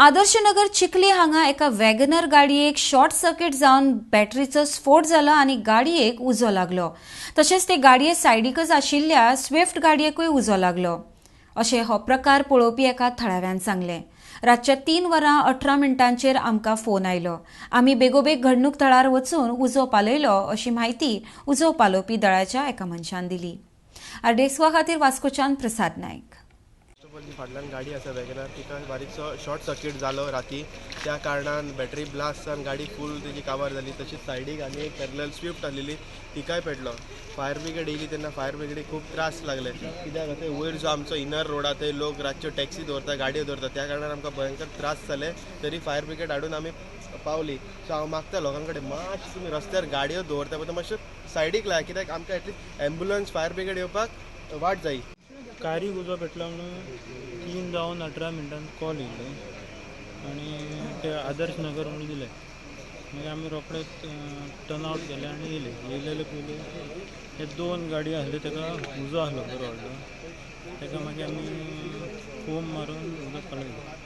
आदर्शनगर चिखली हांगा एका वॅगनर गाडयेक शॉर्ट सर्किट जावन बॅटरीचो स्फोट जाला आनी गाडयेक उजो लागलो. तशेंच ते गाडये सायडीकच आशिल्ल्या स्विफ्ट गाडयेकूय उजो लागलो अशें हो प्रकार पळोवपी एका थळाव्यान सांगलें. रातच्या 3:18 आमकां फोन आयलो. आमी बेगोबेग घडणूक थळार वचून उजो पालयलो अशी म्हायती उजो पालोवपी दळाच्या एका मनशान दिली. आरडीएक्स खातीर वास्कोच्यान प्रसाद नायक. जी फाटल्यान गाडी आसा वॅगनार तिका बारीकसो शॉर्ट सर्कीट जालो राती, त्या कारणान बॅटरी ब्लास्ट जावन गाडी फूल तेजी काबार जाली. तशीच सायडीक आनी एक पॅरलल स्विफ्ट आसलेली तिकाय पेटलो. फायर ब्रिगेड येयली तेन्ना फायर ब्रिगेडीक खूब त्रास लागले, कित्याक थंय वयर जो आमचो इनर रोड आसा थंय लोक रातच्यो टॅक्सी दवरता, गाडयो दवरता, त्या कारणान आमकां भयंकर त्रास जाले. तरी फायर ब्रिगेड हाडून आमी पावली. सो हांव मागता लोकां कडेन मातशें तुमी रस्त्यार गाडयो दवरता पळय मातशें सायडीक लाय, कित्याक आमकां एटलीस्ट एम्बुलन्स फायर ब्रिगेड येवपाक वाट जाय. कारीक उजो पेटलो म्हणून 3:18 कॉल येयलो आनी ते आदर्श नगर म्हणून दिले. मागीर आमी रोखडे टर्न आवट केले आनी येयले. येयलेले पयलीं हे 2 गाडयो आसल्यो ताका उजो आसलो बरो व्हडलो, ताका मागीर आमी फोम मारून उदक पालयलें.